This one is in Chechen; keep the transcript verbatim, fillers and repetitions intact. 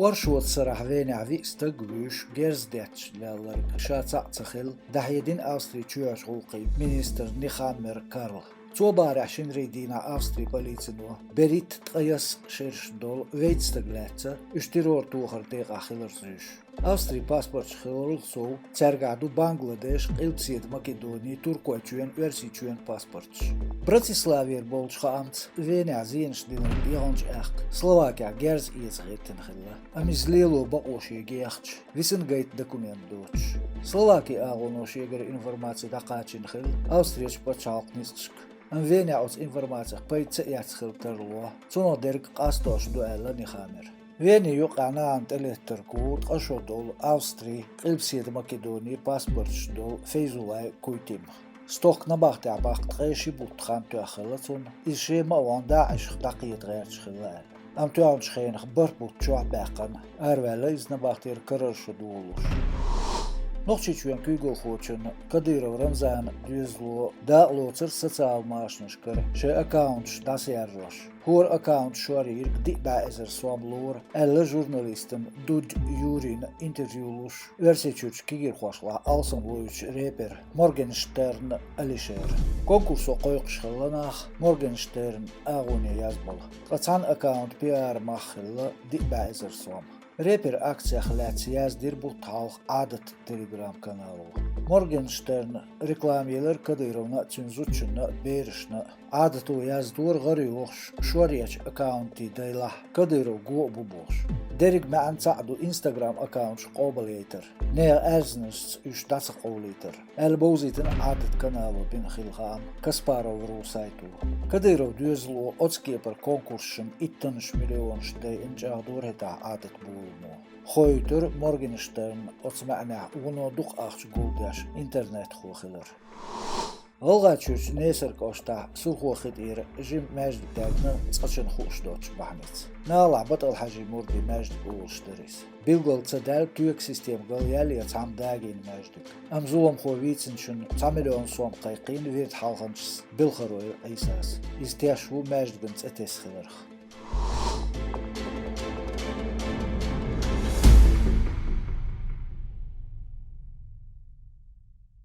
Оршотан сарахь Венехь виъ стаг вуьйш герз детташ лелларг ша цхьаъ ца хилла, дӀахьедина Австрин чоьхьарчу гӀуллакхийн министр Нехаммер Карла. Цо бахарехь, шинарин дийнахь Австрин полицино берхӀитта ткъаесна шераш долу вейтта стаг лаьцна, уьш террор тохаран декъехь хилар зуьйш. Австрин паспорташ хиларал сов, цаьргахь ду Бангладеш, Къилбаседа Македони, Туркойчоьнан, Оьрсийчоьнан паспорташ. Братиславера болчу хаамца, Венехь зенаш динарг яханчу аьхка Словакехь герз эца гӀиртина хилла, амма иза лело бакъо шега ехча, висина гайта документ доцуш. Словакин агӀоно шегара информаци дӀакхачийна хилла Австрерчу пачхьалкхан ницкъашка. Амма Венехь оцу информацех пайда ца эцна хила тарло, цунах дерг къастош ду, аьлла Нехаммера. Венин юккъехь нахана тӀелеттарг ву ткъа шо долу Австрин, Къилбаседа Македонин паспорташ долу Фейзулай Куйтим. Стохка набахтехь баккха ткъе ши бутт хан тоьхна хилла цунна, иза шен ма а вахана ДАИШах дӀакхета гӀерташ хилла аьлла. Амма тоьхначу хенах бархӀ бутт чохь баьккхина, араваьлла иза набахтера карара шо долуш. Нохчийчоьнан куьйгалхочун Кадыров Рамзанан доьзало дакъа лоцура социал машанашкара шайн аккаунташ дӀасаяржош. ХӀора аккаунт шорйийриг диъ бӀе эзар сом лора, аьлла журналистана Дудь Юрина интервью луш Оьрсийчуьрчу кегийрхошлахь алсам вуьйцучу репера Моргенштерн Алишера. Конкурсо кхойкхуш хилла нах Моргенштерн агӀоне язбала. Ткъа цхьана аккаунта пиар мах хилла диъ бӀе эзар сом. Репера акцех лаьцна яздира бутт хьалха Ӏадат Telegram-канало. Моргенштерна реклама елира Кадыровна а, цуьнан зудчунна а, берашна а. Ӏадато яздора гӀара йохуш, шоръечу аккаунтийн дайлахь, Кадыров го а бу бохуш. Дерриг маьӀна цхьаъ ду Instagram аккаунташ къобалъяйтар, нехан аьрзнашца уьш дӀа ца къовлийтар, аьлла бовзийтина Ӏадат канало бина хилла хаам Каспаров ру сайто. Кадыров доьзало оцу кепара конкурсашна иттанаш миллионаш дайъина чӀагӀдора хӀетахь Ӏадат боламо. Хоуьйтура Моргенштерн оцу маьӀнехь вуно дукха ахча гулдеш интернетхо хилар. ГӀалгӀайчуьрчу Несар кӀоштахь Сурхо хи тӀера жима маьждиг даьгна, цкъачунна хууш доцчу бахьаница. Налахь БатӀал-Хьаьжин мурдийн маьждиг олуш дара иза. Билггал ца даьлла, тоьган система галъяьлла я цхьамма дагийна маьждиг. Амма зуламхо вийцинчунна цхьа миллион сом кхайкхийна вирд хьалханчас Белхароев Ӏийсас. Иза теш ву маьждиган цӀе тесна хиларх.